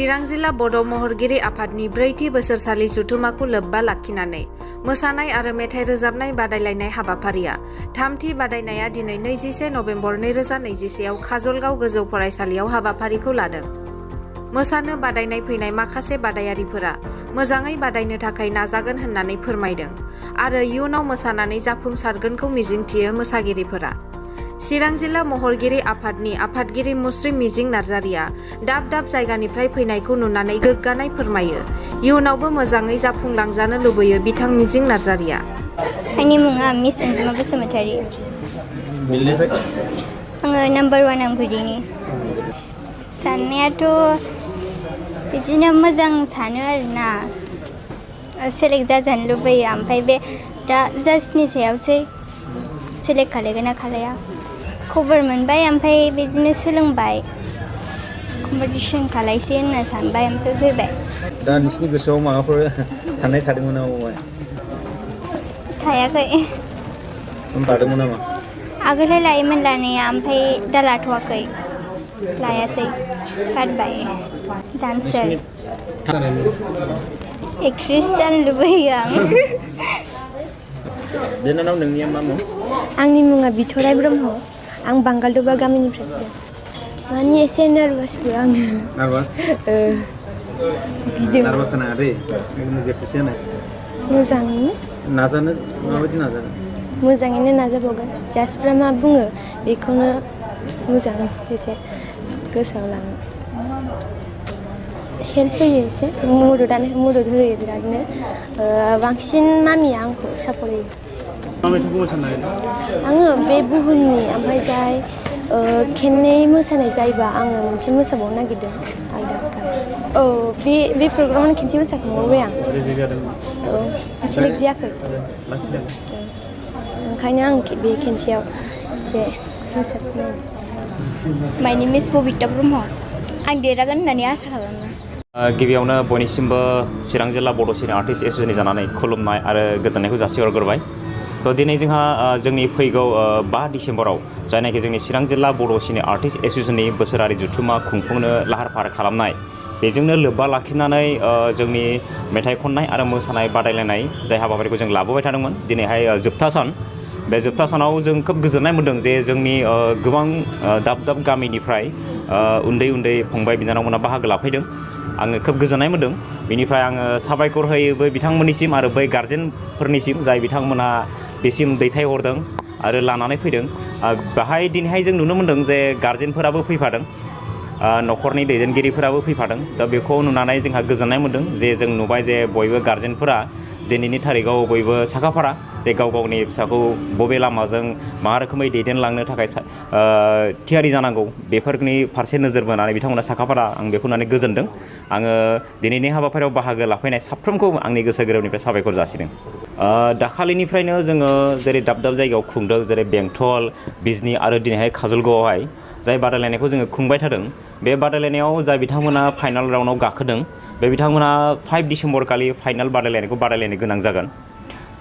चिरां जिल्ला बड' महरगिरि आफादनि 4थि बोसोरसालि जथुमाखौ लोब्बा लाखिनानै मोसानाय आरो मेथाइ रोजाबनाय बादायलायनाय हाबाफारिया 3थि बादायनाया दिनै 21 नबेम्बर 2021 आव काजलगाव गोजौ फरायसालियाव हाबाफारिखौ लादों। मोसानो बादायनाय फैनाय माखासे बादायारिफोरा मोजाङै बादायनो थाखाय नाजागोन होननानै फोरमायदों आरो इयुनाव मोसानानै जाफुंसारगोनखौ मिजिंथियो मोसागिरिफोरा। चिरां जिल्ला महरगिरि आफादनि आफादगिरि मुस्रि मिजिं नार्जारिया दाब दाब जायगानिफ्राय फैनायखौ नुनानै गोग्गानाय फोरमायो। इयुनावबो मोजाङै जाफुंलांजानो लुबैयो बिथां मिजिं नार्जारिया। आंनि मुङा मिस अनजिमा बसुमतारी। आङो नाम्बार 1 आंगुरिनि। साननायाथ' बिदिनो मोजां सानो आरोना, सेलेक्ट जाजानो लुबैयो। ओमफ्राय बे दा जाजनि सायावसै सेलेक्ट खालायगोन ना खालाया। खबर मोनबाय, ओमफ्राय बिदिनो सोलोंबाय, कम्पिटिसन खालायसै होनना सानबाय, ओमफ्राय फैबाय। दा नोंसिनि गोसोआव माबाफोर साननाय थादोंमोन नामा? थायाखै। लादोंमोन नामा? आगोलहाय लायोमोन लानाया, ओमफ्राय दा लाथ'वाखै, लायासै, गारबाय। डान्सार, एक्ट्रेस जानो लुबैयो आं। बिनानाव नोंनिया मा मुं? आंनि मुङा बिथराय ब्रह्म। आं बांगालदबा गामिनिफ्राय फैदों। माने एसे नार्भासबो आङो। नार्भास? गिदों। नार्भास नाङा दै, गोसोसो होनाय। मोजाङैनो नाजानो माबायदि नाजागोन? मोजाङैनो नाजाबावगोन। जाजफ्रा मा बुङो बेखौनो मोजां एसे गोसोआव लाङो। हेल्प होयो, एसे मदद होयो बिरादनो। बांसिन मामिया आंखौ सापर्ट होयो। मा मेथाइखौ मोसानो नागिरदों? आङो बे बुहुमनि, ओमफ्राय जाय खेननै मोसानाय जायोबा आङो मोनसे मोसाबावनो नागिरदों आलदा। औ, बे प्रग्रामावनो खेनसे मोसाखांबावबाय आं। औ, सेलेक्ट जायाखै। ओंखायनो आं बे खेनसेयाव एसे मोसाफिनो। माय नेम इज बबिता ब्रह्म। आं देरहागोन होननानै आसा खालामो। गिबियावनो बयनिसिमबो चिरां जिल्ला बड' सिने आर्टिस्ट एस'सियेसननि जानानै खुलुमनाय आरो गोजोननायखौ जासिहरग्रोबाय। थ' दिनै जोंहा जोंनि फैगौ 5 डिसेम्बराव जायनाखि जोंनि चिरां जिल्ला बड' सिने आर्टिस्ट एस'सियेसननि बोसोरारि जथुमा खुंफुंनो लाहार फाहार खालामनाय, बेजोंनो लोब्बा लाखिनानै जोंनि मेथाइ खननाय आरो मोसानाय बादायलायनाय जाय हाबाफारिखौ जों लाबोबाय थादोंमोन, दिनैहाय जोबथा सान। बे जोबथा सानाव जों खोब गोजोननाय मोन्दों जे जोंनि गोबां दाब दाब गामिनिफ्राय उन्दै उन्दै फंबाय बिनानावमोना बाहागो लाफैदों। आङो खोब गोजोननाय मोन्दों। बेनिफ्राय आङो साबायखर होयोबो बिथांमोननिसिम आरो बै गार्जेनफोरनिसिम जाय बिथांमोनहा बेसिम दैथायहरदों आरो लानानै फैदों। बाहाय दिनैहाय जों नुनो मोन्दों जे गार्जेनफोराबो फैफादों, न'खरनि दैदेनगिरिफोराबो फैफादों। दा बेखौ नुनानै जोंहा गोजोननाय मोन्दों जे जों नुबाय जे बयबो गार्जेनफोरा दिनैनि थारिखआव बयबो साखाफारा जे गाव गावनि फिसाखौ बबे लामाजों मा रोखोमै दैदेनलांनो थाखाय थियारि जानांगौ, बेफोरनि फारसे नोजोर बोनानै बिथांमोना साखाफारा। आं बेखौ नुनानै गोजोनदों। आङो दिनैनि हाबाफारियाव बाहागो लाफैनाय साफ्रोमखौ आंनि गोसो गोरबोनिफ्राय साबायखर जासिदों। दाखालिनिफ्रायनो जोङो जेरै दाब दाब जायगायाव खुंदों, जेरै बेंटल, बिजनि आरो दिनैहाय काजलगावआवहाय जाय बादायलायनायखौ जोङो खुंबाय थादों। बे बादायलायनायाव जाय बिथांमोना फाइनाल राउन्डआव गाखोदों, बे बिथांमोना 5 डिसेम्बर खालि फाइनाल बादायलायनायखौ बादायलायनो गोनां जागोन।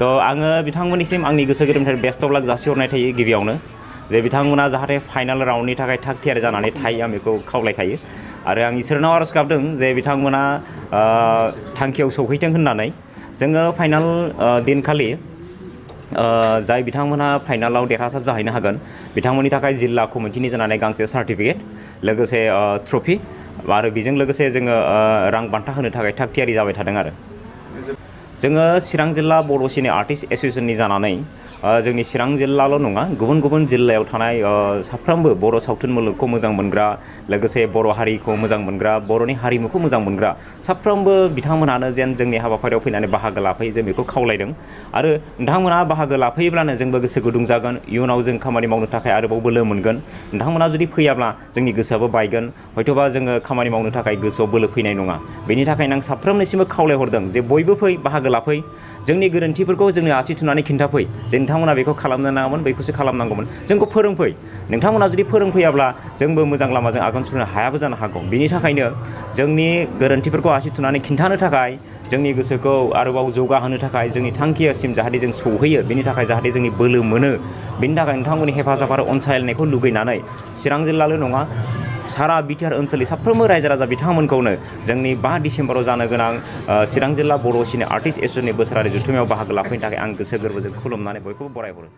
थ' आङो बिथांमोननिसिम आंनि गोसो गोरबोनिफ्राय बेस्ट अफ लाक जासिहरनाय थायो गिबियावनो, जे बिथांमोना जाहाथे फाइनाल राउन्डनि थाखाय थाग थियारि जानानै थायो, आं बेखौ खावलायखायो। आरो आं इसोरनाव आरज गाबदों जे बिथांमोना थांखियाव सौहैथों होननानै। जोङो फाइनाल दिनखालि जाय बिथांमोनहा फाइनालाव देरहासार जाहैनो हागोन, बिथांमोननि थाखाय जिल्ला कमिटिनि जानानै गांसे सार्टिफिकेट, लोगोसे ट्रफि आरो बेजों लोगोसे जोङो रां बान्था होनो थाखाय थाग थियारि जाबाय थादों। आरो जोङो चिरां जिल्ला बड' सिने आर्टिस्ट एस'सियेसननि जानानै जोंनि चिरां जिल्लाल' नङा, गुबुन गुबुन जिल्लायाव थानाय साफ्रोमबो बर' सावथुन मुलुगखौ मोजां मोनग्रा, लोगोसे बर' हारिखौ मोजां मोनग्रा, बर'नि हारिमुखौ मोजां मोनग्रा साफ्रोमबो बिथांमोनानो जेन जोंनि हाबाफारियाव फैनानै बाहागो लाफैयो, जों बेखौ खावलायदों। आरो नोंथांमोनहा बाहागो लाफैयोब्लानो जोंबो गोसो गुदुं जागोन, इयुनाव जों खामानि मावनो थाखाय आरोबाव बोलो मोनगोन। नोंथांमोनहा जुदि फैयाब्ला जोंनि गोसोआबो बायगोन, हयथ'बा जोङो खामानि मावनो थाखाय गोसोआव बोलो फैनाय नङा। बेनि थाखायनो आं साफ्रोमनिसिमबो खावलायहरदों जे बयबो फै, बाहागो लाफै, जोंनि गोरोन्थिफोरखौ जोंनो आसि थुनानै खिन्थाफै जे नोंथांमोना बेखौ खालामनो नाङामोन, बैखौसो खालामनांगौमोन, जोंखौ फोरोंफै। नोंथांमोना जुदि फोरोंफैयाब्ला जोंबो मोजां लामाजों आगान सुरनो हायाबो जानो हागौ। बिनि थाखायनो जोंनि गोरोन्थिफोरखौ आसि थुनानै खिन्थानो थाखाय, जोंनि गोसोखौ आरोबाव जौगाहोनो थाखाय, जोंनि थांखिसिम जाहाथे जों सौहैयो, बेनि थाखाय जाहाथे जोंनि बोलो मोनो, बेनि थाखाय नोंथांमोननि हेफाजाब आरो अनसायनायखौ लुगैनानै चिरां जिल्लाल' नङा, सारा बिटिआर ओनसोलनि साफ्रोमबो रायजो राजा बिथांमोनखौनो जोंनि 5 डिसेम्बराव जानो गोनां चिरां जिल्ला बर' सिने आर्टिस्ट एस'सियेसननि बोसोरारि जथुम्मायाव बाहागो लाफैनो थाखाय आं गोसो गोरबोजों खुलुमनानै बयखौबो बरायहरो।